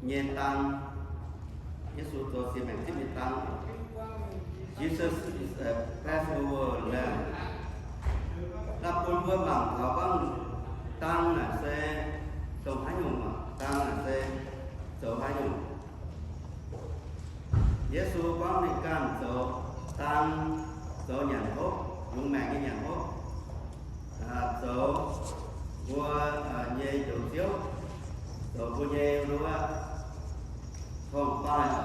nyei dang. Yesu zoux siex maengc zipv nyei dang. Jesus is a Passover Lamb. Naaiv bun mbuo mangc taux gorngv dang naaic se dongh haaix nyungc, dang naaic se zoux haaix nyungc. Yesu gorngv ninh ganh zoux dang, zoux nyanc hopv, yungz maengc nyei nyanc hopv, zoux mbuo nyei Njoux Ziouv, zoux mbuo nyei wuov tong-baaih,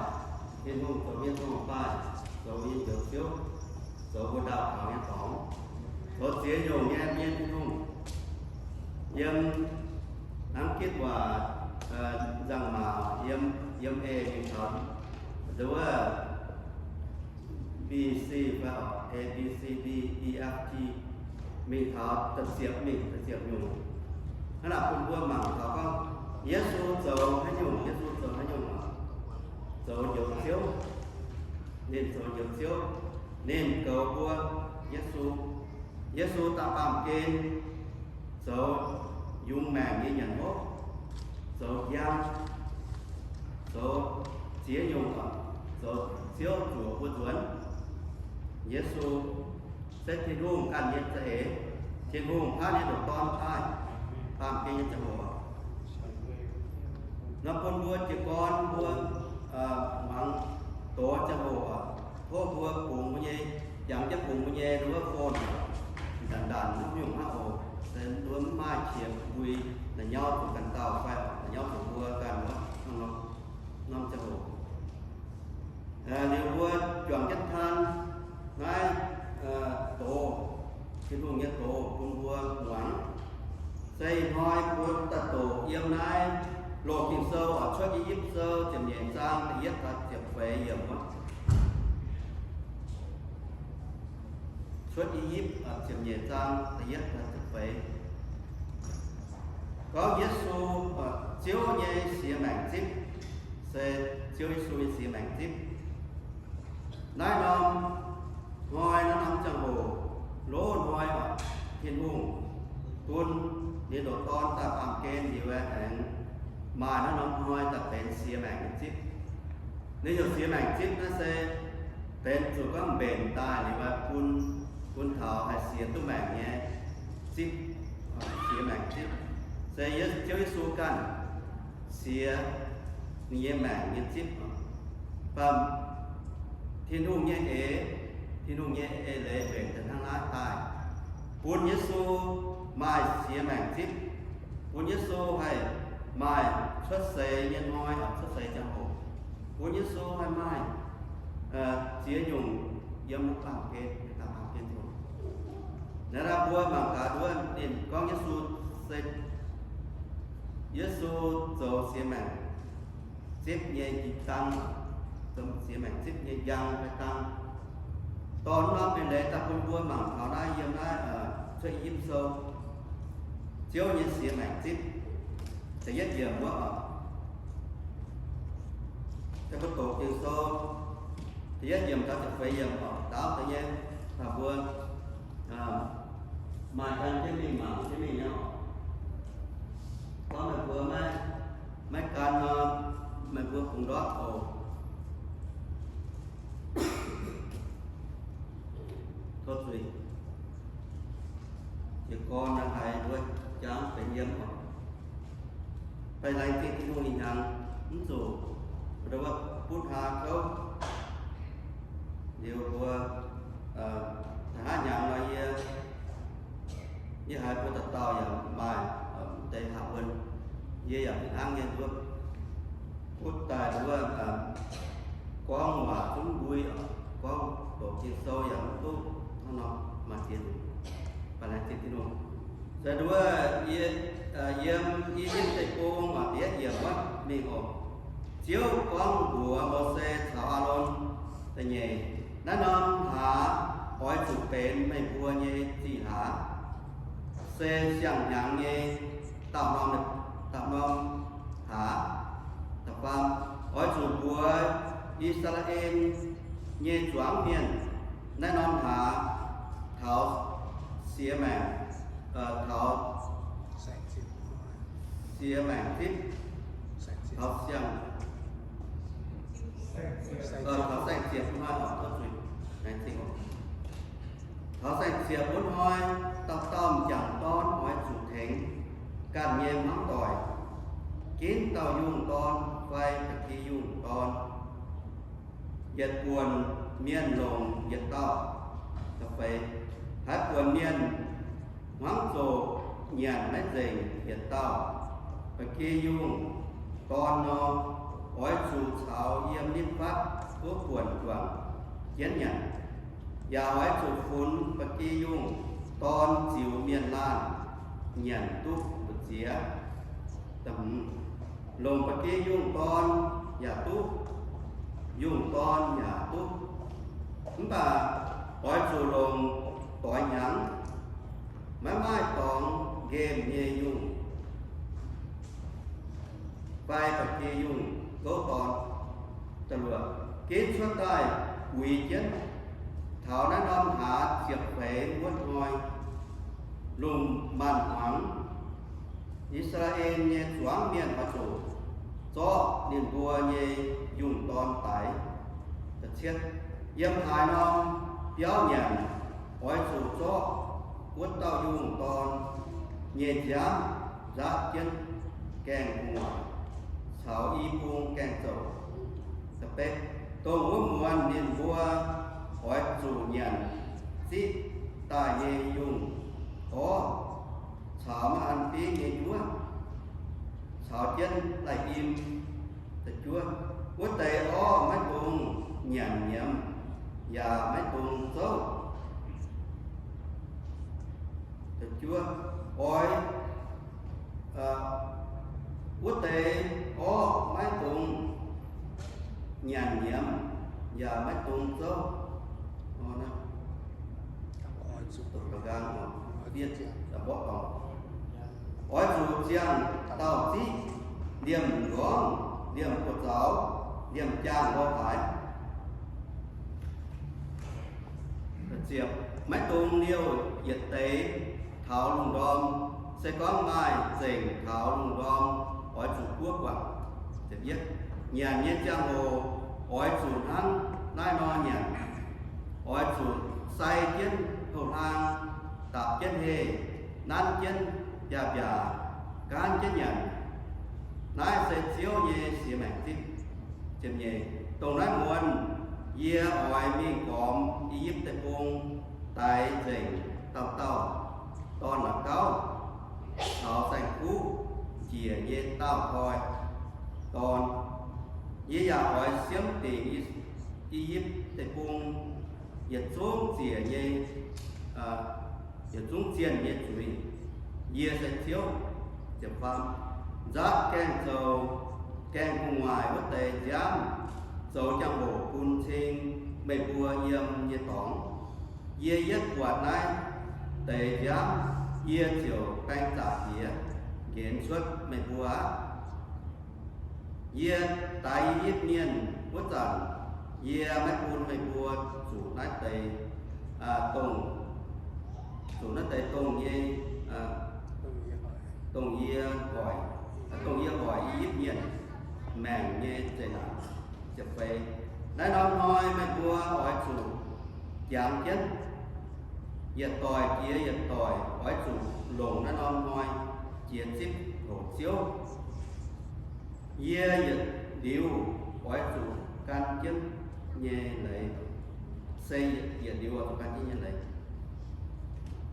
Tin-Hungh zoux mienh tong-baaih, zoux mbuo nyei Njoux Ziouv, zoux mbuo ndaauh kaux nyei dorngx, zoux ziex nyungc nyei mienh Tin-Hungh. Yiem hnangv gitv waac nzangc-maac yiem, yiem eix mingh taux wuov B C, A B C, D E F G, mingh taux da'ziepc mingh, da'ziepc nyungc. Hnangv naaic bun mbuo mangc taux gorngv Yesu zoux haaix nyungc, Yesu zoux haaix nyungc oc? Zoux Njoux Ziouv. Ninh zoux Njoux Ziouv. Ninh goux mbuo. Yesu, Yesu daaih baamh gen zoux yungz maengc nyei nyanc hopv, zoux njang, zoux ziex nyungc, zoux Ziouv zuoqc mbuo nzuonx. Yesu se Tin-Hungh ganh nyei za'eix. Tin-Hungh paaiv ninh ndoqc Dorn daaih baamh gen nyei ziangh hoc, nor bun mbuo jiez gorn mbuo muangx doz ziangh hoc, tov mbuo bungx mbuo nyei, jangx jienv bungx mbuo nyei wuov phone, ndanc ndanc nyungc hnangv oc, se mbuo mv maaih qiex mbui, la'nyauv zuqc ganh dauh fai la'nyauv zuqc mbuo ganh wuov norm ziangh hoc. Liuz mbuo juangc jienv taan naaiv doz, Tin-Hungh nyei doz bun mbuo muangx. Se ih hnoi mbuo daaih doqc yiem naaiv Loz-Ging Sou oc, Cuotv I^yipv Sou ziepc nyeic zaang da'yietv taux ziepc feix yiemc oc. Cuotv I^yipv ziepc nyeic zaang da'yietv taux ziepc feix. Gorngv Yesu, Ziouv nyei siex maengc zipv, se Ziouv Yesu nyei siex maengc zipv. Naaiv norm hnoi, naaiv norm ziangh hoc, loz hnoi oc, Tin-Hungh bun ninh ndoqc Dorn daaih baamh gen liuz aengx maaih naaiv norm hnoi daaih benx siex maengc nyei zipv. Ninh heuc siex maengc zipv naaiv se benx zuqc gorngv mbenc daaih liuz bun, bun taux haih siex duqv maengc nyei zipv, siex maengc zipv. Se Ye, Ziouv Yesu ganh siex ninh nyei maengc nyei zipv. Baac Tin-Hungh nyei eix, Tin-Hungh nyei eix leiz mbenc daaih hnangv naaiv daaih, bun Yesu maaih siex maengc zipv, bun Yesu haih maaih cuotv seix nyei hnoi, cuotv seix ziangh hoc, bun Yesu haih maaih ziex nyungc yiem wuov baamh gen, baamh gen ziangh hoc. Naaiv mbuo mangc gaax nduov ninh gorngv Yesu se, Yesu zoux siex maengc zipv nyei njang, siex maengc zipv nyei njang fai dang. Dorh norm eix leiz daaih bun mbuo mangc taux naaiv yiem naaiv Cuotv I^yipv Sou, Ziouv nyei siex maengc zipv. Da'yietv yiemc wuov oc. Mbuo doqc Ging-Sou da'yietv yiemc taux da'feix yiemc oc, daauv deix nyei, taux mbuo maaih gan jienv mingh mangc jienv mingh nyei oc. Gorngv meih mbuo maiv, maiv gan nor, meih mbuo kungx ndortv oc. Tov zuiz, jiez gorn naaiv haiz nduov jangv benx yiem oc. Baengh laengz zingh Tin-Hungh ih hnyangx mv zuqc nduov butv haa kouv. Liuz mbuo, taux haaix hnyangx nor yie, yie haiz mbuo dauh dauh yaac maaih deix haaix wuon, yie yaac fih hnangv nyei nduov butv daaih nduov gorngv waac zungv mbui, gorngv doqc Ging-Sou yaac mv duqv hnangv nor, maaih ziex nyungc. Baengh laengz zingh Tin-Hungh. Se nduov yie, yiem I^yipv Deic-Bung maaih da'yietv yiemc wuov mingh oc. Ziouv gorngv mbuox Mose caux Aalon da'nyeic, naaiv norm hlaax oix zuqc benx meih mbuo nyei zih hlaax, se siang-hnyangx nyei daauh norm, daauh norm hlaax. Da'faam, oix zuqc mbuox I^saa^laa^en nyei zuangx mienh, naaiv norm hlaax taux siex maengc, taux siex maengc zipv, taux siang, Ziepc wuov hnoi, dauh dauh m'jangc dorn oix zuqc tengx ganh nyei hmuangv doic, ginv dauh yungh dorn fai ba'gi yungh dorn, yietc buonc mienh longc yietc dauh. Da'feix, haaix buonc mienh hmuangv zoqc nyanc maiv nzengc yietc dauh ba'gi yungh dorn nor, oix zuqc caux yiem nitv fatv wuov buonc juangc jienv nyanc. Yaac oix zuqc funx ba'gi yungh dorn ziux mienh laanh nyanc duqv mbu'ziex. Longc ba'gi yungh dorn yaac duqv, yungh dorn yaac duqv, mv baac oix zuqc longc doix hnyangx, maiv maaih dorngx nqemh nyei yungh fai ba'gi yungh gouv dorn. Ginv cuotv daaih uix jienv. Taux naaiv norm hlaax ziepc feix wuov hnoi, lungh maanz hmuangx, I^saa^laa^en nyei zuangx mienh oix zuqc zorqv ninh mbuo nyei yungh dorn daix. Yiem haaix norm biauv nyanc, oix zuqc zorqv wuov dauh yungh dorn nyei nziaamv nzaatv jienv gaengh gu'nguaaic caux i bung gaeng-zoux. Dongh wuov muonz ninh mbuo oix zuqc nyanc zipv daaih nyei yungh orv caux maiv an bingv nyei njuov, caux jienv lai-im. Wuov deix orv maiv dungx nyanc nyiemz, yaac maiv dungx zouv. Oix, wuov deix orv maiv dungx nyanc nyiemz, yaac maiv dungx zouv. Oix zuqc ziangh dauh ziqv liemh nqorngv, liemh buoz-zaux, liemh jaangh nqoi haaix. Maiv dungx liouh yietc deix taux lungh ndorm. Se gorngv maaih zengc taux lungh ndorm, oix zuqc buov guangc. Nyanc nyei ziangh hoc oix zuqc hnangv naaiv nor nyanc. Oix zuqc sai jienv houh hlang, dapc jienv heh, nanv jienv mbiaac-mbiaac, gaanv jienv nyanc. Naaiv se Ziouv nyei siex maengc zipv. Ziepc nyeic, dongh naaiv muonz yie oix mingh gormx I^yipv Deic-Bung daix nzengc dauh dauh dorn la'gauv caux saeng-kuv njiec nyei daauh koi dorn. Yie yaac oix siemv dingc I^yipv Deic-Bung yietc zungv ziec nyei, yietc zungv zienh nyei zuiz. Yie se Ziouv. Nzaatv gaeng-zoux, gaeng gu'nguaaic wuov deix nziaamv zoux jangx-hoc bun cing meih mbuo yiem nyei dorngx. Yie yietv buatc naaiv deix nziaamv, yie ziouc baeng zaqc diex nqenx cuotv meih mbuo aqv. Yie daix I^yipv Mienh wuov zanc, yie maiv bun meih mbuo zuqc naaiv deix, dongh, zuqc naaiv deix dongh nyei, dongh yie hoic, dongh yie hoic I^yipv Mienh maengc nyei zeqc naanc. Ziepc feix, naaiv norm hnoi meih mbuo oix zuqc jangx jienv, yietc doic jiex yietc doic oix zuqc longc naaiv norm hnoi jiex zipv houc Ziouv. Yie yietc liuz oix zuqc gan jienv nyei leiz, se yietc liuz oix zuqc gan jienv nyei leiz.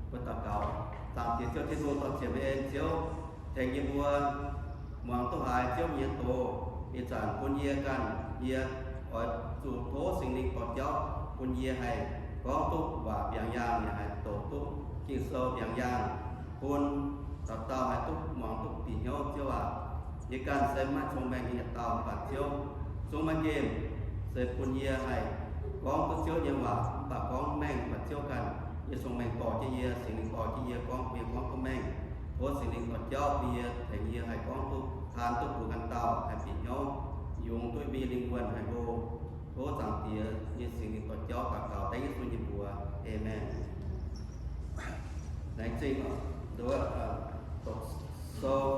Mbuo daux gaux. Zaangc Diex Ziouv Tin-Hungh, dorh ziepc meih en Ziouv tengx yie mbuo muangx duqv haiz Ziouv nyei doz. Ih zanc bun yie ganh, yie oix zuqc tov Singx Lingh dorh jauv bun yie haih gorngv duqv waac mbiaangx yaangh, yaac haih doqc duqv Ging-Sou mbiaangx yaangh, bun dauh dauh haih duqv muangx duqv bieqc hnyouv. Ziouv aac, yie ganh se maiv cong-mengh nyei yietc dauh, mv baac Ziouv zungv maiv nqemh, se bun yie haih gorngv duqv Ziouv nyei waac, mv baac gorngv mengh mv baac Ziouv ganh nyei cong-mengh dorh jienv yie, Singx Lingh dorh jienv yie gorngv, bun yie gorngv duqv mengh. Tov Singx Lingh dorh jauv bun yie, tengx yie haih gorngv duqv, taan duqv mbuo ganh dauh haih bieqc hnyouv, yungz duqv mingh lingh wuonh haic hlo. Tov Zaangc Diex nyei Singx Lingh dorh jauv daux gaux dengv Yesu nyei mbuox. Aamen. Laengz zingh oc. Nduov, doqc sou,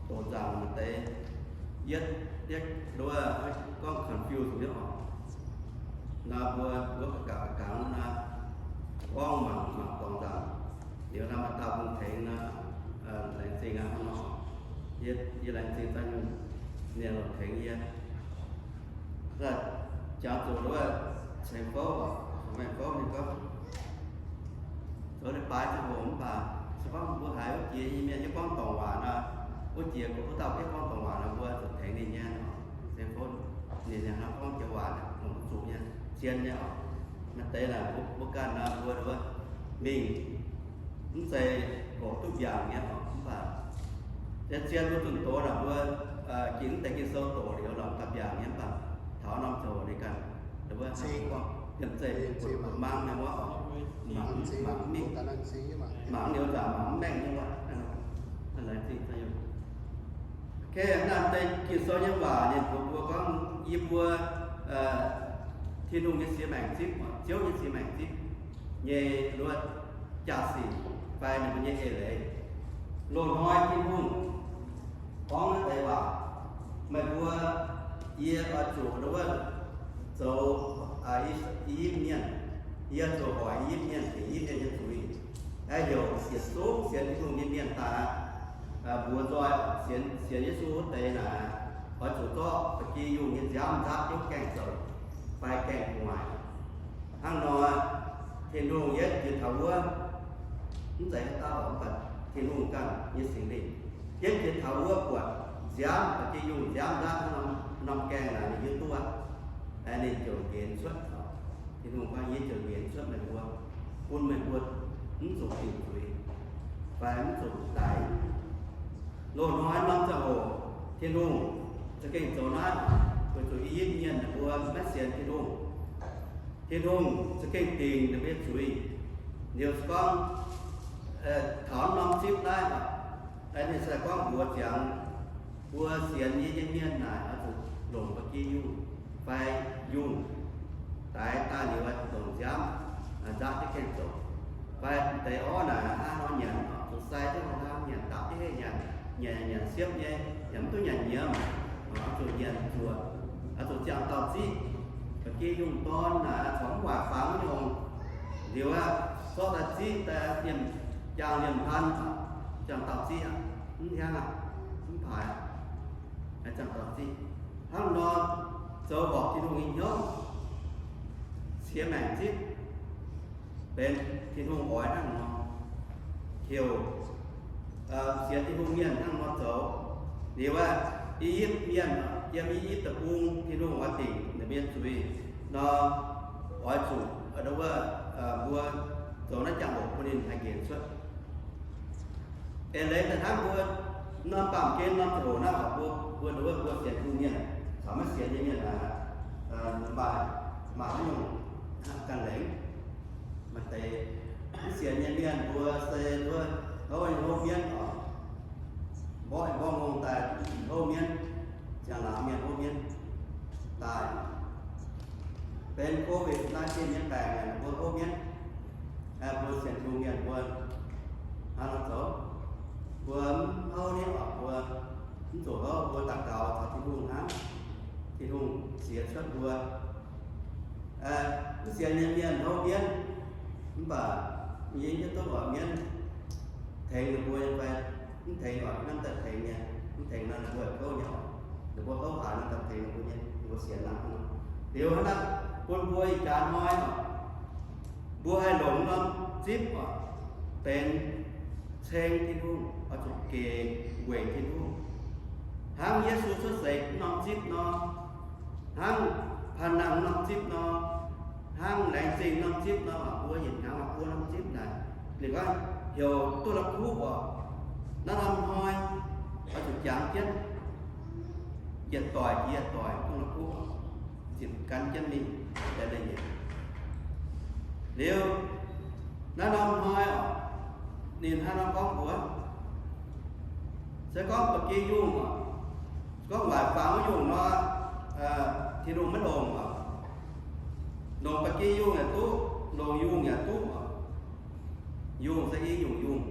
doqc nzaangc maaih deix yietv, yietv nduov gorngv confuse nyei oc. Naaiv mbuo, mbuo ga'gangx naaiv, gorngv mangc, mangc dorngx nzaangc. Liuz naaiv maaih dauh bun tengx nor, laengz zingh aqv hnangv nor. Yie, yie laengz zingh daaih nyungc, ninh longc tengx yie. Jangx zuqc wuov ceng fouv, ceng fouv ninh gorngv, zoux leiz-baaix ziangh hoc mv baac se gorngv mbuo haiz wuov jiex nyei mienh yie gorngv dorngc waac nor, wuov jiex wuov dauh yie gorngv dorngc waac nor, mbuo zuqc tengx ninh nyei. Ceng fouv ninh, ninh hnangv gorngv joux waac longc zuqc nyei, zien nyei oc. Maaih deix naaic mbuo ganh nor mbuo mingh mv zeiz hoqc duqv mbiaangc nyei oc, mv baac zien zien mbuo zunh doz naaic mbuo jiex mv deix Ging-Sou doqc liuz lorz daaih mbiaangc nyei, mv baac taux norm ziangh hoc ninh ganh, wuov, liemh zeih buatc mang nyei wuov, mangc mingh, mangc liuz nzangc mangc mv maengh nyei wuov. Laengz zingh. Naaiv deix Ging-Sou nyei waac ninh mbuox mbuo gorngv yie mbuo Tin-Hungh nyei siex maengc zipv, Ziouv nyei siex maengc zipv nyei wuov jaa-sic fai ninh mbuo nyei eix leiz. Loz-hnoi Tin-Hungh gorngv naaiv deix waac, meih mbuo, yie oix zuqc wuov zoux I^yipv Mienh, yie zuqc hoic I^yipv Mienh, tengx I^yipv Mienh nyei zuiz. Aengx heuc yietc zungv sienx Tin-Hungh nyei mienh daaih, mbuox nzoih sienx, sienx Yesu wuov deix naaic, oix zuqc zorqv ba'gi yungh nyei nziaamv nzaatv jienv gaengh zoux fai gaengh gu'nguaaic. Hnangv nor, Tin-Hungh yietv jiex taux wuov, mv zeiz haaix dauh mv baac Tin-Hungh ganh nyei Singx Lingh yietv jiex taux wuov buatc nziaamv, ba'gi yungh nziaamv nzaatv hnangv norm gaengh naaic ninh hiuv duqv aqv. Ninh ziouc nqenx cuotv, Tin-Hungh gorngv, yie ziouc nqenx cuotv meih mbuo, bun meih mbuo mv zuqc dingc zuiz fai mv zuqc daix. Loz-hnoi norm ziangh hoc Tin-Hungh za'gengh zoux naaiv, weic zuqc I^yipv Mienh ninh mbuo maiv sienx Tin-Hungh. Tin-Hungh za'gengh dingc ninh mbuo nyei zuiz. Liuz se gorngv taux norm zipv naaiv, ninh se gorngv mbuox ziangx mbuo sienx yie nyei mienh naaic oix zuqc longc ba'gi yungh fai yungh daix daaih liuz longc nziaamv nzaatv jienv gaengh zoux. Fai deix orv naaic hnangv nor nyanc, zuqc sai jienv hlo hnangv nyanc, dapv jienv heh nyanc, nyanc nyanc siepv nyei, nyanc mv duqv nyanc nyiemz, oix zuqc nyanc zuoqc, oix zuqc ziangh dauh ziqv. Ba'gi yungh dorn naaic corc mv waaic fangx nyungc. Liuz aqv, zorqv daaih ziqv daaih liemh jaang liemh hlan, ziangh dauh ziqv aqv, mv hiaangx aqv, mv paaix, ziangh dauh ziqv. Hnangv nor zoux horpc Tin-Hungh nyei hnyouv, siex maengc zipv, benx Tin-Hungh oix hnangv nor, heuc sienx Tin-Hungh mienh hnangv nor zoux. Liuz aqv, I^yipv Mienh, yiem I^yipv Deic-Bung, Tin-Hungh oix dingc ninh mbuo nyei zuiz nor, oix zuqc wuov, mbuo zoux naaiv jangx-hoc bun ninh haih nqenx cuotv. Eix leiz daaih hnangv mbuo norm baamh gen norm ziangh hoc naaiv, mbuo, mbuo, mbuo sienx Tin-Hungh mienh caux maiv sienx nyei mienh aqv, maaih, maaih haaix nyungc ganh lengx. Maaih deix mv sienx nyei mienh mbuo se wuov houv, houv mienv oc, mborqv, mborqv ngongh daaih houv mienv, ziangh laangz mienh houv mienv daaih. Benx COVID nineteen nyei baengc mbuo houv mienv, mbuo sienx Tin-Hungh mienh mbuo hnangv nor zoux, mbuo mv houv niv oc, mbuo mv zuqc houv, mbuo daux gaux caux Tin-Hungh hnangv, Tin-Hungh ziex cuotv mbuo. Mv sienx nyei mienh houv mienv, mv baac yie hiuv duqv oix mienv tengx ninh mbuo nyei fai mv tengx oc, hnamv daaih tengx nyei, mv tengx nor ninh mbuo haiz kouv nyei oc. Ninh mbuo kouv haic nor daaih tengx ninh mbuo nyei, ninh mbuo sienx nangc nor. Liuz hnangv naaiv bun mbuo ih jaax hnoi oc, mbuo haih longc norm zipv oc, benx ceng Tin-Hungh, oix zuqc gec weic Tin-Hungh. Hnangv Yesu cuotv seix norm zipv nor, hnangv panh nangh norm zipv nor, hnangv laengz zingh norm zipv nor, mbuo yietc hnyangx oix buo norm zipv naaic. Ninh gorngv heuc duqv la'kuqv oc, naaiv norm hnoi oix zuqc jangx jienv, yietc doic jiex yietc doic duqv la'kuqv oc, ziepc gan jienv mingh deix leiz-nyeic. Liuz naaiv norm hnoi oc, ninh hnangv nor gorngv mbuox, se gorngv ba'gi yungh oc, se gorngv waaic fangx wuov nyungc nor, Tin-Hungh maiv longc oc. Longc ba'gi yungh yaac duqv, longc yungh yaac duqv oc. Yungh se i nyungc yungh,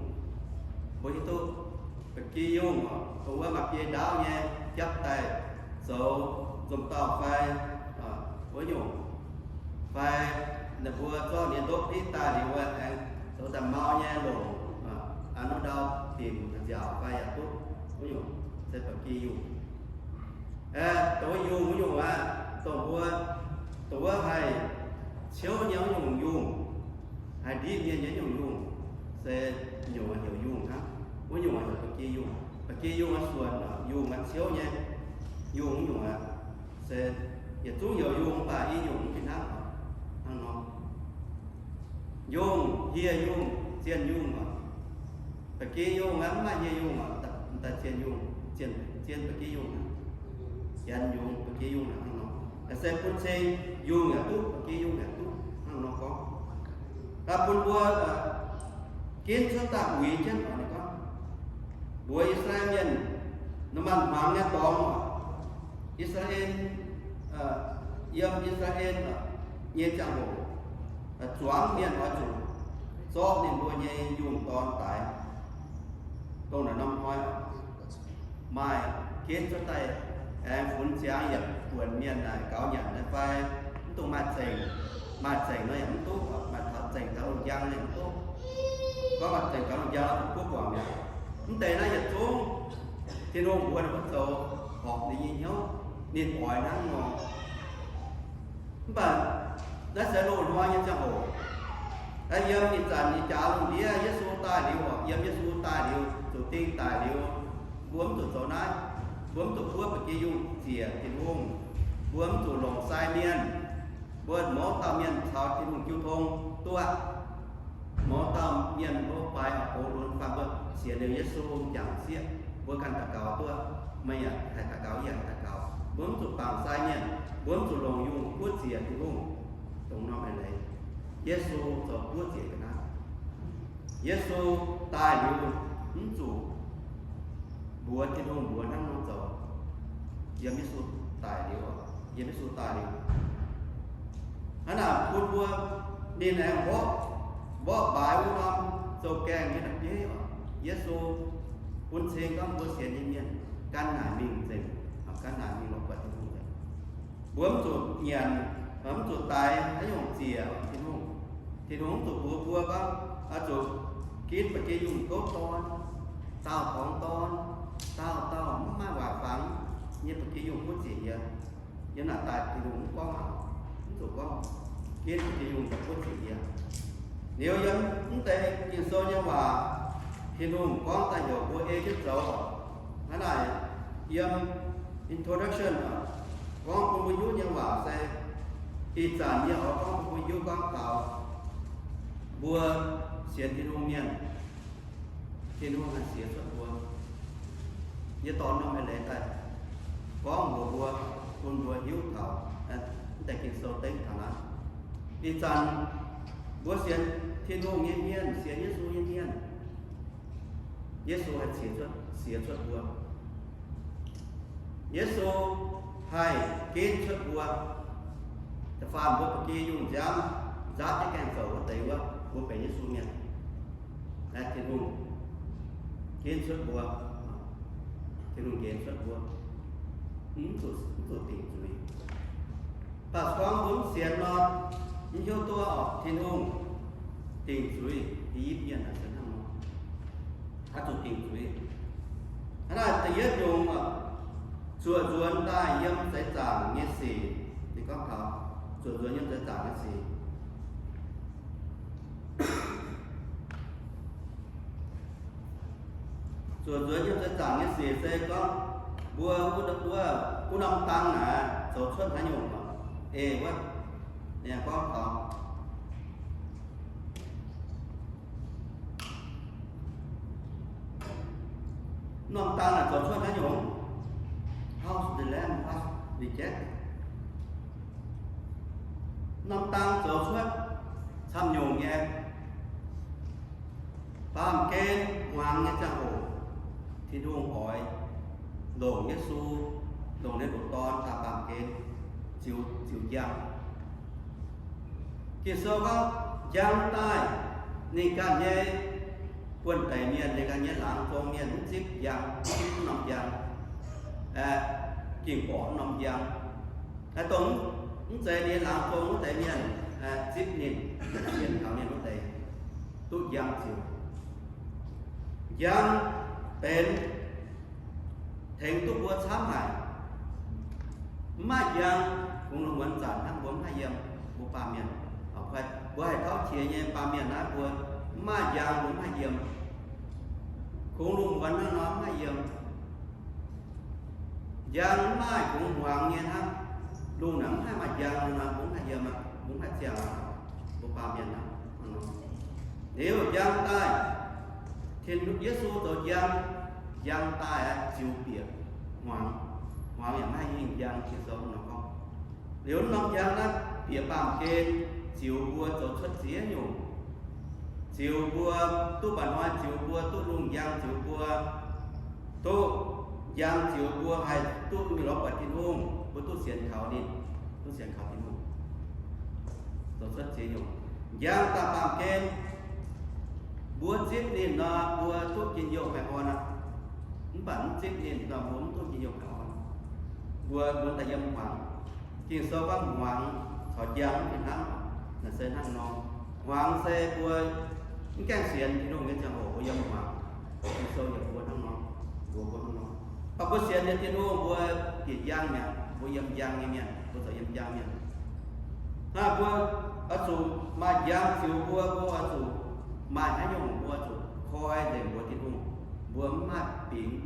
mbuo hiuv duqv. Ba'gi yungh oc, dongh wuov maaih biei ndaauv nyei, japv daaih zoux nzomc dauh fai wuov nyungc, fai Ninh mbuo zorqv ninh ndopv-piqv daaih liuz wuov, aengx zoux daaih mau nyei longc, an wuov ndau dimc nziaauc fai yaac duqv, wuov nyungc se ba'gi yungh. Dongh wuov yungh wuov nyungc aqv, dongh mbuo, dongh wuov haih ciouv nyei wuov nyungc yungh, haih ndipv mienh nyei nyungc yungh, se nyungc heuc yungh hnangv. Wuov nyungc heuc ba'gi yungh. Ba'gi yungh aqv, suonc yungh aqv, ciouv nyei yungh wuov nyungc aqv. Se yietc zungv heuc yungh, mv baac i nyungc mv fih hnangv. Hnangv nor, yungh, hieh yungh, zienh yungh oc. Ba'gi yungh aqv, mv maaih hieh yungh oc, daaih zienh yungh, zienh, zienh ba'gi yungh aqv. Janx yungz ba'gi yungh aqv hnangv nor. Se bun cing yungh yaac duqv, ba'gi yungh yaac duqv hnangv nor gorngv. Daaih bun mbuo ginv cuotv daaih uix jienv oc. Ninh gorngv mbuox I^saa^laa^en Mienh, ninh maaih hmuangx nyei dorngx oc. I^saa^laa^en, yiem I^saa^laa^en nyei ziangh hoc, zuangx mienh oix zuqc zorqv ninh mbuo nyei yungh dorn daix. Dongh naaic norm hnoi maaih ginv cuotv daaih aengx funx ziangx yietc buonc mienh naaic gaux nyanc nyei fai, mv dungx maaih zengc. Maaih zengc nor yaac mv duqv, maaih taux zengc taux lungh njang nyei mv duqv. Gorngv maaih zengc taux lungh njang nor zuqc kuv guangc mi'aqv. Mv deix naaiv yietc zungv Tin-Hungh mbuox ninh mbuo zoux horpc ninh nyei hnyouv, ninh oix hnangv nor. Mv baac naaiv se loz-hnoi nyei ziangh hoc. Yiem ih zanc ih jaax lungh ndiev Yesu daaih liuz, yiem Yesu daaih liuz, zuqc ding daic liuz, mbuo mv zuqc zoux naaiv. Mbuo mv zuqc buov ba'gi yungh ziec Tin-Hungh. Mbuo mv zuqc longc sai mienh. Mbuo mouz dauh mienh caux Tin-Hungh jiu tong duqv aqv. Mouz dauh mienh mbuo fai horpc gox lunx fai mbuo sienx liuz Yesu m'jangc sieqv, mbuo ganh daux gaux duqv, meih yaac haih daux gaux, yie yaac haih daux gaux. Mbuo mv zuqc bangc sai mienh, mbuo mv zuqc longc yungh buov ziec Tin-Hungh. Dongh norm eix leiz, Yesu zoux buov ziec ga'naaiv. Yesu daaih liuz mv zuqc mbuox Tin-Hungh mbuox hnangv nor zoux. Yiem Yesu daic liuz, yiem Yesu daaih liuz, hnangv naaic bun mbuo ninh aengx mborqv, mborqv baaix wuov norm zouv-gaengh nyei la'bieiv oc. Yesu bun cing gorngv mbuo sienx nyei mienh gan naaic mingh nzengc, gan naaic mingh lorz buatc Tin-Hungh nzengc. Mbuo mv zuqc nyanc, mv zuqc daix haaix nyungc ziec Tin-Hungh. Tin-Hungh mv zuqc mbuox mbuo gorngv oix zuqc ginv ba'gi yungh gouv dorn, daauh torngx dorn, daauh dauh mv maaih waac fangx nyei ba'gi yungh buov ziec yie. Yiem naaic daaih Tin-Hungh mv gorngv aqv. Mv zuqc gorngv ginv ba'gi yungh daaih buov ziec yie. Liuz yiem mv deix Ging-Sou nyei waac, Tin-Hungh gorngv daaih heuc mbuo ei jienv zoux. Hnangv naaic, yiem introduction gorngv bun mbuo hiuv nyei waac se, ih zanc yie oix gorngv bun mbuo hiuv gorngv taux mbuo sienx Tin-Hungh mienh, Tin-Hungh haih siex cuotv mbuo. Yie dorh norm eix leiz daaih gorngv mbuox mbuo, bun mbuo hiuv taux mv deix Ging-Sou dengv taux naaiv. Ih zanc mbuo sienx Tin-Hungh nyei mienh, sienx Yesu nyei mienh, Yesu haih siex cuotv, siex cuotv mbuo. Yesu haih ginv cuotv mbuo. Da'faanh mbuo ba'gi yungh nziaamv nzaatv jienv gaengh zoux wuov deix wuov, mbuo benx Yesu mienh. Naaiv Tin-Hungh ginv cuotv mbuo. Tin-Hungh nqenx cuotv mbuo. Mv zuqc, mv zuqc dingc zuiz. Mv baac se gorngv mbuo mv sienx nor, mv hiuv duqv oc, Tin-Hungh dingc zuiz I^yipv Mienh naaic se hnangv nor. Oix zuqc dingc zuiz. Hnangv naaic da'yietv nyungc, zuoqc nzuonx daaih yiem seix zaangc nyei sic. Ninh gorngv taux zuoqc nzuonx yiem seix zaangc nyei sic. Zuoqc nzuonx yiem seix zaangc nyei sic se gorngv mbuo wuov, wuov, wuov norm dang naaic zoux cuotv haaix nyungc. Ei wuov, ninh gorngv taux norm dang naaic zoux cuotv haaix nyungc? How the Lamb was rejected. Norm dang zoux cuotv camv nyungc nyei. Baamh gen hmuangx nyei ziangh hoc, Tin-Hungh oix longc Yesu, longc ninh nyei ndoqc Dorn daaih baamh gen ziux, ziux njang. Ging-Sou gorngv njang daaih, ninh ganh nyei buonh deic mienh, ninh ganh nyei laangz zong mienh mv zipv njang, mv zipv norm njang, ging borqc norm njang. Dongh mv zeiz ninh laangz zong wuov deix mienh, zipv ninh, sienx kaux ninh wuov deix, duqv njang ziux. Njang benx tengx duqv mbuo camv haic. Mv maaih njang, kungx lungh muonz zanc hnangv mbuo mv haih yiem, mbuo baamh mienh. Mbuo haih tauv qiex nyei baamh mienh naaiv mbuo mv maaih njang mbuo mv haih yiem. Kungx lungh muonz hnangv nor mv haih yiem. Njang mv maaih, kungx hmuangx nyei hnangv. Lungh naaic mv haih maaih njang nor, mbuo mv haih yiem aqv, mbuo mv haih ziangh aqv, mbuo baamh mienh aqv. Liuz njang daaih, Tin, Yesu zoux njang, njang daaih ziux bieqc hmuangx. Hmuangx yaac mv haih hingh njang, Ging-Sou nor gorngv. Liuz norm njang naaiv bieqc baamh gen ziux mbuo zoux cuotv ziex nyungc. Ziux mbuo duqv mba'hnoi, ziux mbuo duqv lungh njang, ziux mbuo duqv njang, ziux mbuo haih duqv mingh lorz buatc Tin-Hungh, mbuo duqv sienx kaux ninh, duqv sienx kaux Tin-Hungh. Zoux cuotv ziex nyungc. Njang daaih baamh gen, mbuo zipv ninh nor, mbuo duqv njien-youh baengh orn aqv. Mv baac mv zipv ninh nor, mbuo mv duqv njien-youh baengh orn. Mbuo, mbuo daaih yiem hmuangx. Ging-Sou gorngv hmuangx caux njang mv fih hnangv, naaic se hnangv nor. Hmuangx se mbuo mv gaengh sienx Tin-Hungh nyei ziangh hoc mbuo yiem hmuangx. Ging-Sou yaac mbuox hnangv nor, mbuox mbuo hnangv nor. Mv baac mbuo sienx nyei Tin-Hungh mbuo bieqc njang mi'aqv, mbuo yiem njang nyei mienh, mbuo zoux yiem njang mienh. Hnangv mbuo oix zuqc maaih njang ziux mbuo, mbuo oix zuqc maaih haaix nyungc mbuo oix zuqc koi nzengc mbuox Tin-Hungh. Mbuo mv maaih bingx,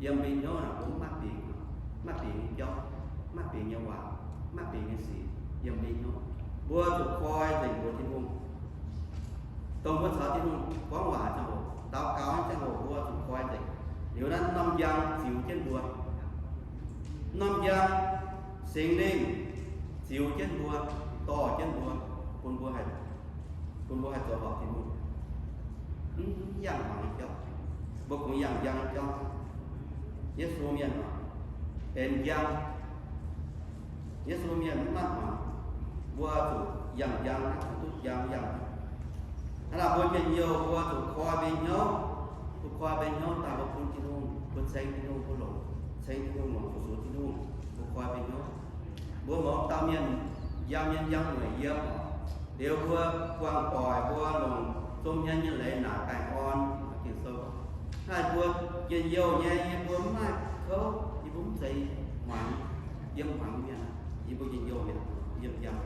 yiem mbuo nyei hnyouv naaic mbuo mv maaih bingx, mv maaih bingx nyei jauv, mv maaih bingx nyei waac, mv maaih bingx nyei sic yiem mbuo nyei hnyouv. Mbuo zuqc koi nzengc mbuox Tin-Hungh. Dongh mbuo caux Tin-Hungh gorngv waac ziangh hoc, daux gaux nyei ziangh hoc mbuo zuqc koi nzengc. Liuz naaiv norm njang ziux jienv mbuo. Norm njang, Singx Lingh ziux jienv mbuo, dorh jienv mbuo, bun mbuo haih, bun mbuo haih zoux horpc Tin-Hungh. Mv yangh hmuangx nyei jauv, mbuo kungx yangh njang nyei jauv. Yesu mienh benx njang. Yesu mienh mv maaih hmuangx, mbuo zuqc yangh njang, zuqc duqv njang yangh. Hnangv naaic mbuo njien-youh mbuo zuqc koi mbuo nyei hnyouv, zuqc koi mbuo nyei hnyouv daaih mbuo bun Tin-Hungh, mbuo ceng Tin-Hungh, mbuo longc, ceng Tin-Hungh longc zuqc zuqc Tin-Hungh, mbuo koi mbuo nyei hnyouv. Mbuo mouz dauh mienh njang mienh njang mueic yiem, liuz mbuo buangh doic mbuo longc zom hmien nyei leiz naaic baengh orn. Ging-Sou, naaiv mbuo njien-youh nyei, yie mbuo mv maaih kouv, yie mbuo mv zeiz hmuangx, yiem hmuangx mienh, yie mbuo njien-youh mienh, yiem njang.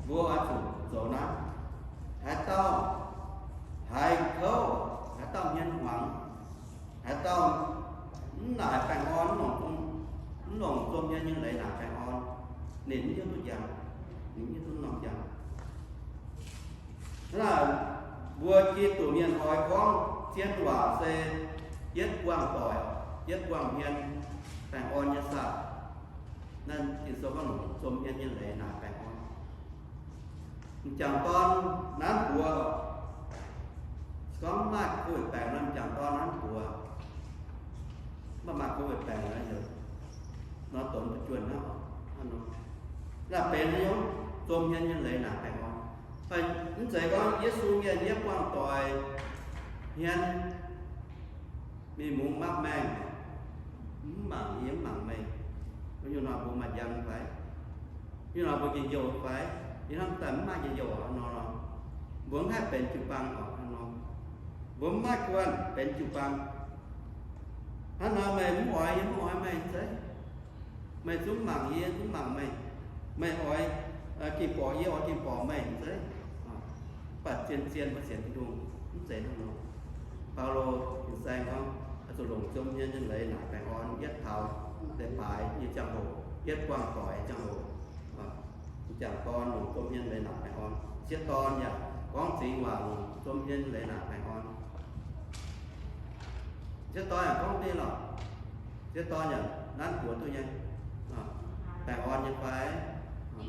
Mbuo oix zuqc zoux naaiv. Haaix dauh haiz kouv, haaix dauh hmien hmuangx, haaix dauh mv naaic baengh orn, mv longc zom hmien nyei leiz naaic baengh orn, ninh mv hiuv duqv njang, ninh mv hiuv duqv norm njang. Hnangv naaic, mbuo Giduc mienh oix gorngv zien waac se yietv buangh doic, yietv buangh hmien, baengh orn nyei saah. Naaiv Ging-Sou gorngv longc zom hmien nyei leiz naaic baengh orn. M'jangc dorn nanv buoz, gorngv maaih covid baengc nor, m'jangc dorn nanv buoz, mv baac maaih covid baengc nor, nor donx fu'juonh hnangv nor. Naaiv benx haaix nyungc? Zom hmien nyei leiz naaic baengh orn. Mv zeiz gorngv Yesu mienh yietv buangh doic hmien, mingh mungz mapv maengh, mv mangc yie, mv mangc meih. Wuov nyungc nor mbuo maaih njang fai? Wuov nyungc nor mbuo njien-youh fai? Yie hnamv daaih mv maaih njien-youh aqv nor. Mbuo mv haih benx jiu-baang orqc hnangv nor. Mbuo mv maaih guanh benx jiu-baang. Hnangv nor meih mv oix yie, mv oix meih zeiv. Meih zungv mangc yie, zungv mangc meih. Meih oix, aa, ging-borqc yie, oix ging-borqc meih zeiv. Mv baac zien-zien mbuo sienx Tin-Hungh mv zeiz hnangv nor. Baulo fin-saeng gorngv, oix zuqc longc zom hmien nyei leiz naaic baengh orn, yietv taux leiz-baaix nyei ziangh hoc, yietv buangh doic nyei ziangh hoc. M'jangc dorn longc zom hmien leiz naaic baengh orn. Sieqv dorn yaac gorngv zingx waac longc zom hmien leiz naaic baengh orn. Sieqv dorn yaac gorngv deix lorqc. Sieqv dorn yaac nanv buoz duqv nyei. Baengh orn nyei fai?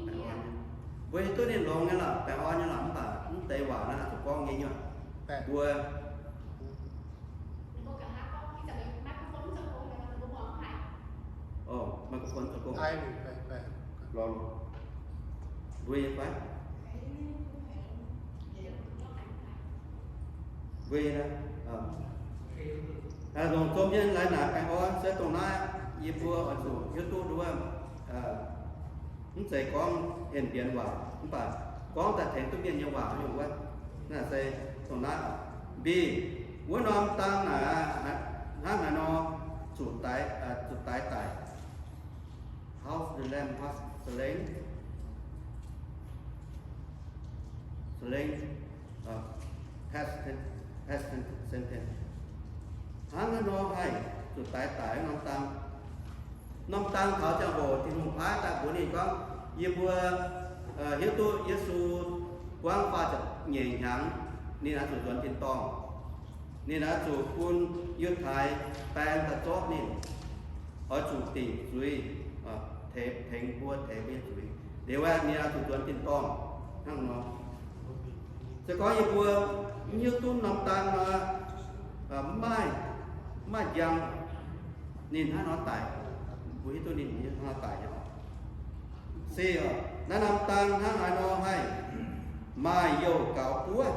Baengh orn nyei. Mbuo hiuv duqv ninh longx nyei lorqc, baengh orn nyei lorqc, mv baac mv deix waac naaiv zuqc gorngv nyei nyuoqc. Mbuo Ov, microphone zoux gong. Mbuo nyei fai? Mbuo nyei naaiv. Longc zom hmien leiz naaic baengh orn se dongh naaiv, yie mbuo oix zuqc hiuv duqv wuov, mv zeiz gorngv henv mbienx waac, mv baac gorngv daaih tengx duqv mienh nyei waac nyungc wuov. Naaiv se dongh naaiv. Mbi, wuov norm dang naaic hnangv haaix nor zuqc daix, zuqc daix daic. How the Lamb was slain, slain, past tense, past sentence. Hnangv haaix nor haih zuqc daix daic norm dang. Norm dang taux ziangh hoc Tin-Hungh paaiv daaih mbuox ninh gorngv, yie mbuo hiuv duqv Yesu buangv faah ziepc nyeic hnyangx, ninh oix zuqc nzuonx tin-dorngh. Ninh oix zuqc bun Yiutai baeng daaih zorqv ninh, oix zuqc dingc zuiz, tengx mbuo, tengx mbuo nyei zuiz. Liuz aeqv, ninh oix zuqc nzuonx tin-dorngh hnangv nor. Se gorngv yie mbuo mv hiuv duqv norm dang nor, mv maaih, mv maaih njang, ninh hnangv nor daic. Mbuo hiuv duqv ninh hnangv nor daic nyei oc. Se, naaiv norm dang hnangv haaix nor haih maaih youh gaux buov?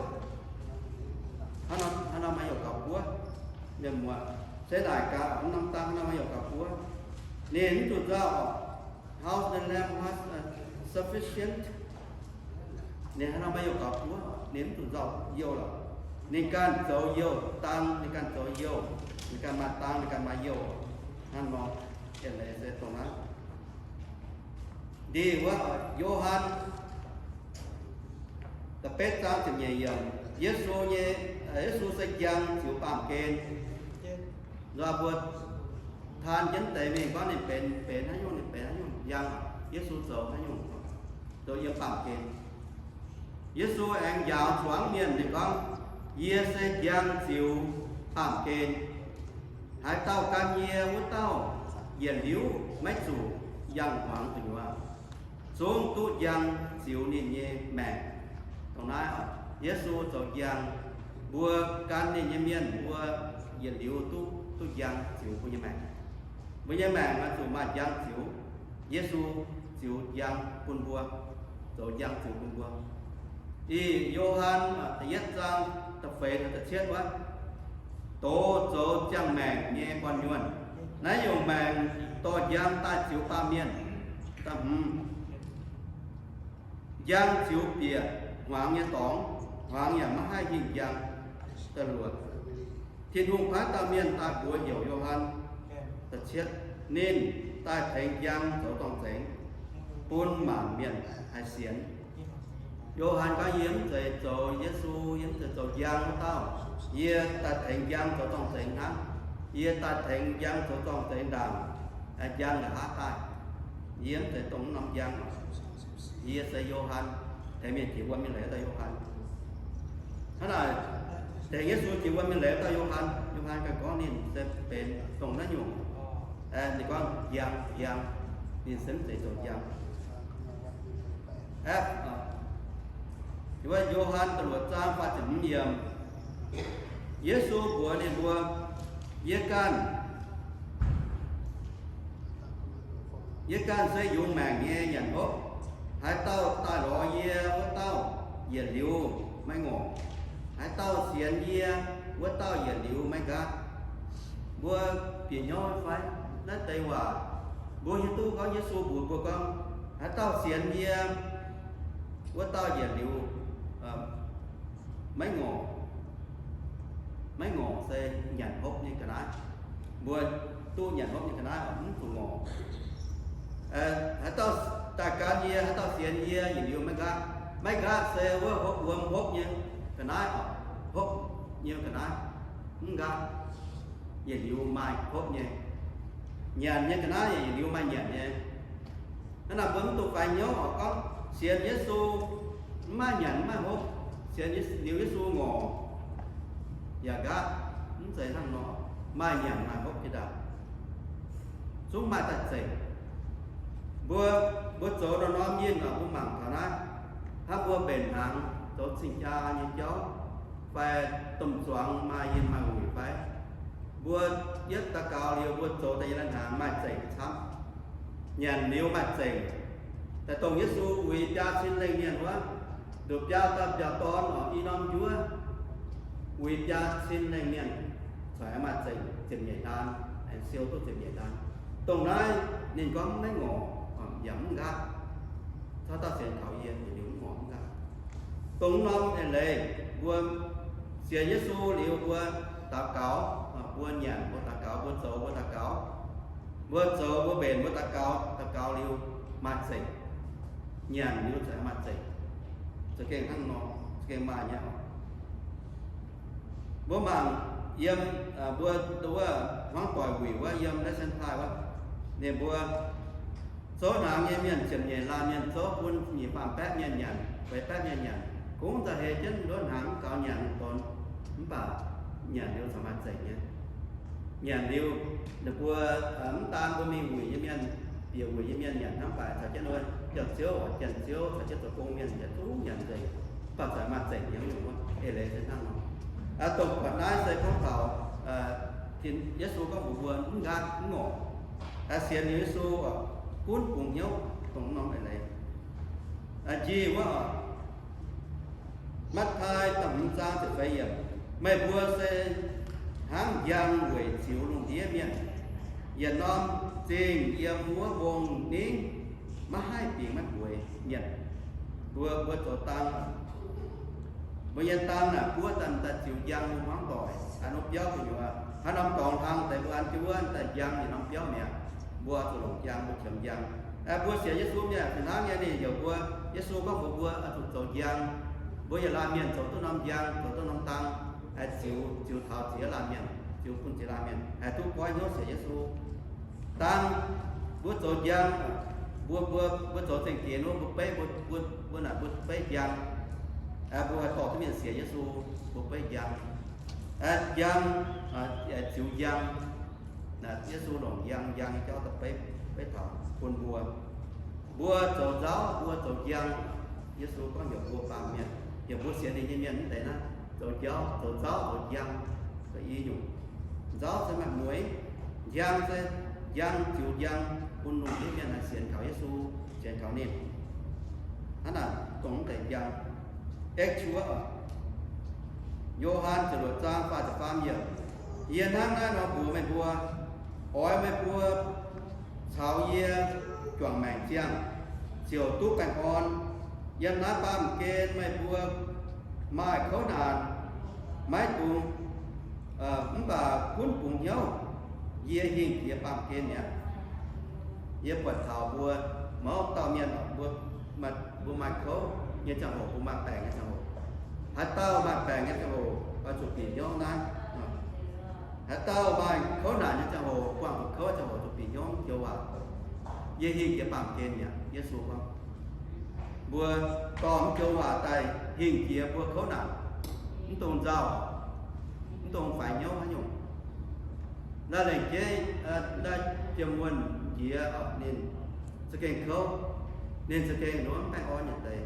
Hnangv nor maaih youh gaux buov? Mienh muoz, se naaic gaax, norm dang hnangv nor maaih youh gaux buov? Ninh mv zuqc nzauh oc. How the Lamb was sufficient. Ninh hnangv nor maaih youh gaux buov, ninh mv zuqc nzauh youh lorqc. Ninh ganh zoux youh dang, ninh ganh zoux youh, ninh ganh maaih dang, ninh ganh maaih youh. Hnangv nor, ih leiz se dongh naaiv. Ndin wuov, Yo^han da'betv zaang ziepc nyeic yiemc, Yesu nyei, Yesu se njang ziux baamh gen. Nzunc mbuo taan jienv deix mingh gorngv ninh benx, benx haaix nyungc, ninh benx haaix nyungc njang, Yesu zoux haaix nyungc, zoux yiem baamh gen. Yesu aengx njaaux zuangx mienh ninh gorngv, yie se njang ziux baamh gen. Haaix dauh gan yie, wuov dauh yietc liuz maiv zuqc yangh hmuangx gu'nyuoz, zungv duqv njang ziux ninh nyei maengc. Dongh naaiv, Yesu zoux njang, mbuo gan ninh nyei mienh mbuo yietc liuz duqv, duqv njang ziux mbuo nyei maengc. Mbuo nyei maengc oix zuqc maaih njang ziux. Yesu ziux njang bun mbuo, zoux njang ziux bun mbuo. Ih Yo^han da'yietv zaang da'feix da'cietv wuov, doz zoux ziangh maengc nyei gorn-nyuonh. Naaiv nyungc maengc dorh njang daaih ziux baamh mienh. Da'hmz, njang ziux bieqc hmuangx nyei dorngx, hmuangx yaac maiv haih hingh njang. Da'luoqc, Tin-Hungh paaiv dauh mienh daaih mbuox heuc Yo^han. Da'cietv, ninh daaih tengx njang zoux zorng-zengx bun maanc mienh haih sienx. Yo^han gorngv, yie mv zeiz zoux Yesu, yie mv zeiz zoux njang wuov dauh. Yie daaih tengx njang zoux zorng-zengx hnangv. Yie daaih tengx njang zoux zorng-zengx ndaangc, njang nqa'haav daaih. Yie mv zeiz dongh norm njang. Yie se Yo^han, tengx mienh jiex wuom nyei leiz dauh Yo^han. Hnangv naaic, tengx Yesu jiex wuom nyei leiz dauh Yo^han. Yo^han ganh gorngv ninh se benx dongh naaiv nyungc. Ninh gorngv njang, njang, ninh se mv zeiz zoux njang. Aeqv, wuov Yo^han da'luoqc zaang faah ziepc hmz yiemc, Yesu mbuox ninh mbuo, yie ganh, yie ganh se yungz maengc nyei nyanc hopv. Haaix dauh daaih lorz yie, wuov dauh yietc liuz maiv ngorc. Haaix dauh sienx yie, wuov dauh yietc liuz maiv nqaatv. Mbuo bieqc hnyouv fai? Naaiv deix waac mbuo hiuv duqv gorngv Yesu mbuox mbuo gorngv, haaix dauh sienx yie, wuov dauh yietc liuz maiv ngorc. Maiv ngorc se nyanc hopv nyei ga'naaiv. Mbuo duqv nyanc hopv nyei ga'naaiv mv zuqc ngorc. Haaix dauh daaih gan yie, haaix dauh sienx yie, yietc liuz maiv nqaatv. Maiv nqaatv se wuov hopv, wuom hopv nyei ga'naaiv oc, hopv nyei ga'naaiv mv nqaatv, yietc liuz maaih hopv nyei. Nyanc nyei ga'naaiv yaac yietc liuz maaih nyanc nyei. Hnangv naaic mbuo mv dungx faix hnyouv oc, gorngv sienx Yesu mv maaih nyanc mv maaih hopv, sienx liuz Yesu ngorc yaac nqaatv. Mv zeiz hnangv nor, maaih nyanc maaih hopv jiex ndaangc, zungv maaih daaih zengc. Mbuo, mbuo zoux norm-norm nyinh oc, mbuo mangc taux naaiv, hnangv mbuo mbenc hnaangx zoux cing-jaa nyei jauv fai domh zuangx maaih yinh maaih wuic fai, mbuo yietv daux gaux liuz mbuo zoux daaih nyei lai-hnaangx maaih zengc camv. Nyanc liuz maaih zengc. Daaih dongh Yesu uix biaa cin lengh mienh wuov, nduqc biaa dauh mbiauz dorn oc, i norm njuov uix biaa cin lengh mienh, corc aengx maaih zengc ziepc nyeic ndaan, aengx siou duqv ziepc nyeic ndaan. Dongh naaiv ninh gorngv maiv ngorc yaac mv nqaatv. Haaix dauh sienx kaux yie, yietc liuz mv ngorc mv nqaatv. Dongh norm eix leiz, mbuo sienx Yesu liuz mbuo daux gaux, mbuo nyanc mbuo daux gaux, mbuo zoux mbuo daux gaux, mbuo zoux mbuo mbenc mbuo daux gaux, daux gaux liuz maaih zengc, nyanc liuz za'gengh maaih zengc, za'gengh hnangv nor, za'gengh maaih nyei. Mbuo mangc yiem, mbuo wuov hmuangv doic wuic wuov yiem lesson plan wuov, ninh mbuo zouv hnaangx nyei mienh ziepc nyeic laanh mienh zouv bun nyic faam baeqv mienh nyanc, feix baeqv mienh nyanc. Kungx nzauh heix jienv nduov hnaangx mv gaux nyanc donx, mv baac nyanc liuz caux maaih zengc nyei. Nyanc liuz, ninh mbuo mv daan mbuo mingh wuic nyei mienh, bieqc wuic nyei mienh nyanc hnangv, mv baac caux jienv wuov janx-ziouv, janx-ziouv caux jienv zoux gong mienh nyanc, zungv nyanc nzengc, mv baac caux maaih zengc nyei. Wuov eix leiz se hnangv nor. Dongh buatc naaiv se gorngv taux Yesu gorngv mbuox mbuo mv nqaatv mv ngorc, sienx liuz Yesu gunv bungx hnyouv dongh norm eix leiz. Njih wuov, Matv^taai da'hmz zaang ziepc feix yiemc, meih mbuo se hnangv njang weic ziux lungh ndiev mienh. Yietc norm zingh yiem wuov mbong ningv maiv haih bingx maiv bueix mienh. Mbuo, mbuo zoux dang, mbuo nyei dang naaic buov daaih daaih ziux njang nyei hmuangv doic, haaix norm biauv gu'nyuoz, haaix norm dorngx hlang deix mbuo an jienv wuov daaih njang yietc norm biauv mi'aqv. Mbuo zuqc longc njang, mbuo qiemx njang. Mbuo sienx Yesu mienh fih hnangv nyei, ninh heuc mbuo, Yesu gorngv mbuox mbuo oix zuqc zoux njang. Mbuo yietc laanh mienh zoux duqv norm njang, zoux duqv norm dang, haih ziux, ziux taux ziex laanh mienh, ziux bun ziex laanh mienh haih duqv goiv hnyouv sienx Yesu. Dang, mbuo zoux njang, mbuo, mbuo, mbuo zoux zengc jiex wuov, mbuo beiv, mbuo, mbuo, mbuo naaic mbuo beiv njang. Mbuo haih dorh duqv mienh sienx Yesu, mbuo beiv njang. Njang, ziux njang. Yesu longc njang, njang nyei jauv daaih beiv, beiv taux bun mbuo. Mbuo zoux nzauv, mbuo zoux njang. Yesu gorngv heuc mbuo baamh mienh, heuc mbuo sienx ninh nyei mienh mv deix naaiv, zoux nzauv, zoux nzauv, zoux njang, zoux i nyungc. Nzauv se maaih mueiz, njang se njang, ziux njang bun lungh ndiev mienh haih sienx kaux Yesu, sienx kaux ninh. Hnangv naaic dongh mv deix njang. Actual, Yo^han ziepc luoqc zaang faah ziepc faam yiemc, Yie hnangv naaiv nor mbuox meih mbuo, oix meih mbuo caux yie juangc maengc ziangh, ziouc duqv baengh orn. Yiem naaiv baamh gen meih mbuo maaih kouv naanc, maiv dungx, mv baac gunv bungx hnyouv. Yie hingh jiex baamh gen mi'aqv. Yie buatc taux mbuo mouz dauh mienh, mbuo, mbuo maaih kouv nyei ziangh hoc, mbuo maaih baengc nyei ziangh hoc. Haaix dauh maaih baengc nyei ziangh hoc oix zuqc bieqc hnyouv naaiv. Haaix dauh maaih kouv naanc nyei ziangh hoc, buangh zuqc kouv ziangh hoc zuqc bieqc hnyouv joux waac. Yie hingh jiex baamh gen mi'aqv, Yesu gorngv. Mbuo dorh joux waac daaih hingh jiex mbuo kouv naanc, mv dungx nzauh, mv dungx faix hnyouv haaix nyungc. Naaiv lengc jeiv, naaiv jiem wuonh jiex ninh za'gengh kouv, ninh za'gengh nduov mv baengh orn nyei deix.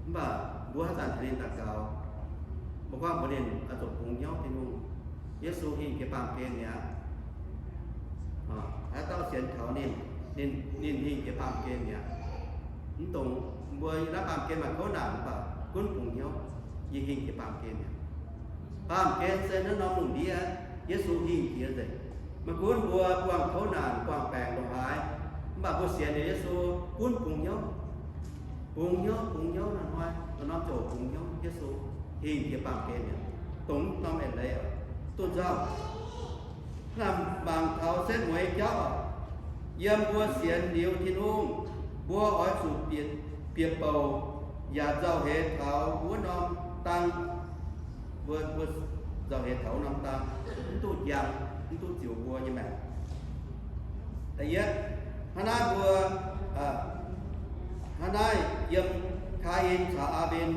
Mv baac mbuo haaix zanc tengx ninh daux gaux, mbuo gorngv mbuox ninh oix zuqc bungx hnyouv Tin-Hungh. Yesu hingh jiex baamh gen mi'aqv. Haaix dauh sienx kaux ninh, ninh, ninh hingh jiex baamh gen mi'aqv. Mv dungx mbuo naaiv baamh gen maaih kouv naanc mv baac gunv bungx hnyouv, yie hingh jiex baamh gen mi'aqv. Baamh gen se naaiv norm lungh ndiev, Yesu hingh jiex nzengc. Maiv gunv mbuo buangh kouv naanc, buangh baengc ndongc haaix, mv baac mbuo sienx liuz Yesu gunv bungx hnyouv. Bungx hnyouv, bungx hnyouv, naaiv hnoi norm-norm ziouc bungx hnyouv. Yesu hingh jiex baamh gen mi'aqv, dongh norm eix leiz duqv nzauh. Naaiv mangc taux setv mueiz jauv, yiem mbuo sienx liuz Tin-Hungh, mbuo oix zuqc bieqc, bieqc bouc yaac nzauh heix taux wuov norm dang. Mbuo, mbuo nzauh heix taux wuov norm dang, mv duqv njang, mv duqv ziux mbuo nyei maengc. Da'yietv, hnangv naaiv mbuo, hnangv naaiv yiem Kaa^in caux Aa^mben,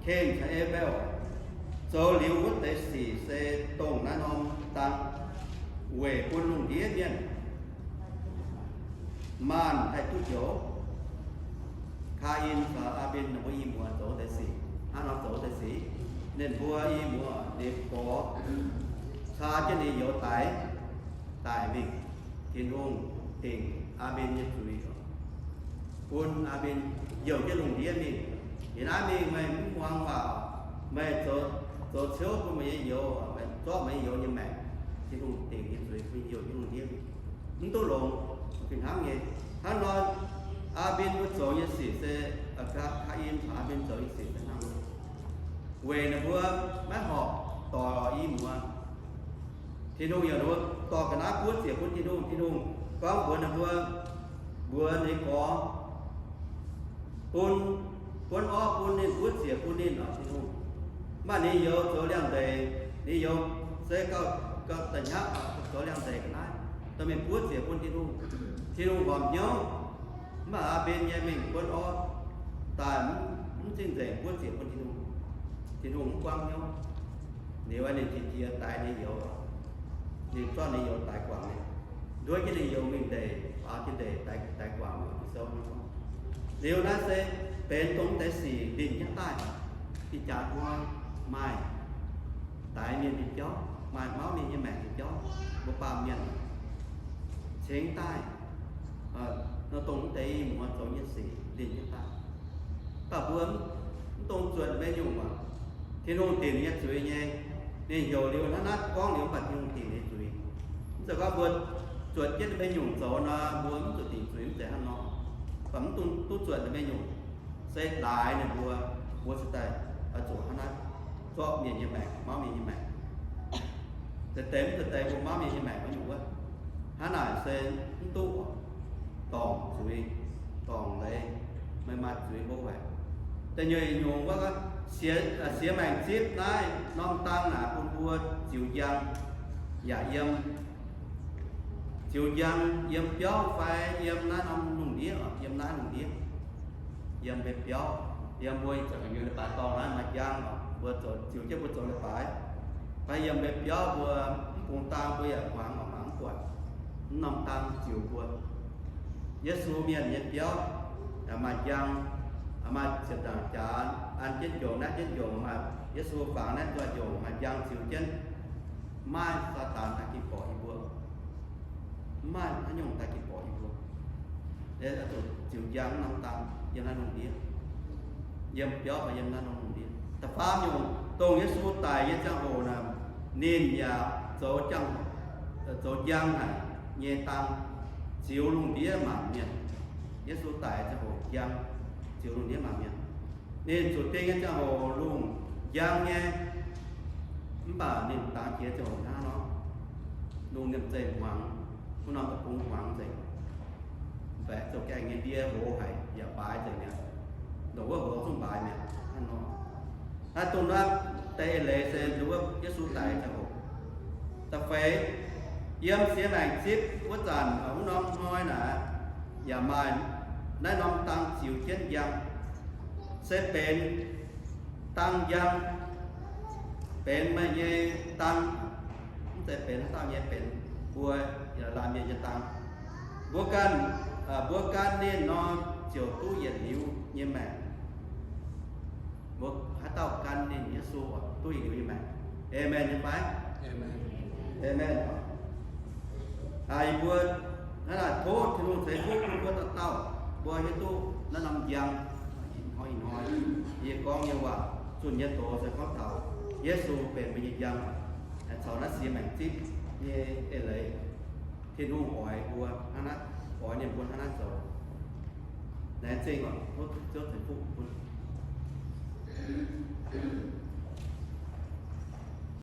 Keng caux E^mbe^l zoux liuz wuov deix sic se dongh naaiv norm dang weic bun lungh ndiev mienh maanh haih duqv njoux. Kaa^in caux Aa^mben ninh mbuo i muoz zoux deix sic, hnangv nor zoux deix sic. Ninh mbuo i muoz ninh gorx caa jienv ninh youz daix, daic mingh. Tin-Hungh dingc Aa^mben nyei zuiz, bun Aa^mben youh jienv lungh ndiev mingh. Yie naaiv mingh meih mv muangx waac, meih zoux, zoux ciouv bun meih nyei youz, meih zorqv meih nyei youz nyei maengc. Tin-Hungh dingc nyei zuiz bun youh jienv lungh ndiev mingh, mv duqv longx. Fih hnangv nyei, hnangv nor, Aa^mben mbuo zoux nyei nyei sic se, kaav im caux mbenc zoux nyei sic se hnangv. Weic ninh mbuo maiv horpc doic i muoz. Tin-Hungh yaac ninh mbuo dorh ga'naaiv buov ziec bun Tin-Hungh. Tin-Hungh gorngv mbuox ninh mbuo, mbuox ninh gorx bun, buonv orv bun ninh, buov ziec bun ninh oc Tin-Hungh. Mv baac ninh youz zoux liangx-ndeic, ninh youz se gauh, gauh da'nyapv zoux liangx-ndeic ga'naaiv, dorh mingh buov ziec bun Tin-Hungh. Tin-Hungh horpc hnyouv, mv baac Aa^mben nyei mingh buonv orv daaih mv, mv cing-nzengc buov ziec bun Tin-Hungh. Tin-Hungh mv buangv hnyouv. Liuz ninh qiex jiez daix ninh youz, ninh zorqv ninh youz daix guangc, nduov jienv ninh youz mingh ndeic, faaux jiex ndeic daix guangc. Liuz naaiv se benx dongh deix sic linh jienv daaih. Ih jaax hnoi maaih daix mienh nyei jauv, maaih mauv mienh nyei maengc nyei jauv, mbuo baamh mienh cingx daaih dongh deix i muoz zoux nyei sic linh jienv daaih. Mv baac mbuo mv dungx zuotc mbuo nyungc aac. Tin-Hungh dingc nyei zuiz nyei. Ninh heuc liuz hnangv naaiv gorngv liuz, mv baac Tin-Hungh dingc nyei zuiz. Mv zeiz gorngv mbuo zuotc jienv mbuo nyungc zoux nor, mbuo mv zuqc dingc zuiz, mv zeiz hnangv nor. Mv baac mv dungx, duqv zuotc mbuo nyungc, se laaix ninh mbuo, mbuo cingx daaih zuqc hnangv naaiv zorqv mienh nyei maengc, mauv mienh nyei maengc. Deix deix mv deix deix mbuo mauv mienh nyei maengc wuov nyungc wuov, hnangv naaic se mv duqv, dorngc zuiz, dorngc leiz, meih maaih zuiz mbuo haic. Da'nyeic nyungc wuov, siex maengc zipv naaiv norm dang naaic bun mbuo ziux njang yaac yiem, ziux njang yiem biauv fai yiem naaiv norm lungh ndiev, yiem naaiv lungh ndiev, yiem mbuo biauv, yiem mbuo zoux leiz-baaix dorngh naaiv maaih njang, mbuo zoux, ziux jienv mbuo zoux leiz-baaix, fai yiem mbuo biauv mbuo mv bungx dang mbuo yaac hmuangx mangc mv buatc, mv norm dang ziux mbuo. Yesu mienh nyei biauv maaih njang, maaih ziepc nzaangc jaax an jienv njongc, naaiv jienv njongc, maaih Yesu fangx naaiv nzoih njongc, maaih njang ziux jienv. Mv maaih Saadaan daaih ging borqc yie mbuo. Mv maaih haaix nyungc daaih ging borqc yie mbuo. Ziux njang norm dang yiem naaiv lungh ndiev, yiem biauv fai yiem naaiv norm lungh ndiev. Da'faam nyungc, dongh Yesu daic nyei ziangh hoc naaic, ninh yaac zoux njang haic nyei dang ziux lungh ndiev mangc mienh. Yesu daic ziangh hoc njang ziux lungh ndiev mangc mienh. Ninh zuqc ding nyei ziangh hoc lungh njang nyei, mv baac ninh dangx jiex ziangh hoc hnangv nor, lungh nimc zeih hmuangx, wuov norm deic-bung hmuangx nzengc. Mbaeqc zoux gaengh nyei ndie hoz haic yaac mbaaix nzengc mi'aqv. Ndongc wuov hoz zungv mbaaix mi'aqv hnangv nor. Naaiv dongh naaiv deix eix leiz se nduov Yesu daic ziangh hoc. Da'feix, yiem siex maengc zipv wuov zanc, wuov norm hnoi naaic, yaac maaih naaiv norm dang ziux jienv njang, se benx dang njang, benx meih nyei dang, mv zeiz benx haaix dauh nyei, benx mbuo laanh mienh nyei dang. Mbuo ganh, mbuo gan ninh nor, ziouc duqv yietc liuz nyei maengc. Mbuo haaix dauh gan ninh, Yesu, duqv yietc liuz nyei maengc. Aamen nyei fai? Aamen. Ih mbuo hnangv naaic tov Tin-Hungh ceix fuqv bun mbuo dauh dauh, mbuo hiuv duqv naaiv norm njang. Ih hnoi, ih hnoi yie gorngv nyei waac, zunh nyei doz se gorngv taux Yesu benx mbuo nyei njang, caux naaiv siex maengc zipv nyei eix leiz. Tin-Hungh oix mbuo hnangv naaiv, oix ninh mbuo hnangv naaiv zoux. Laengz zingh oc. Tov Ziouv ceix fuqv bun.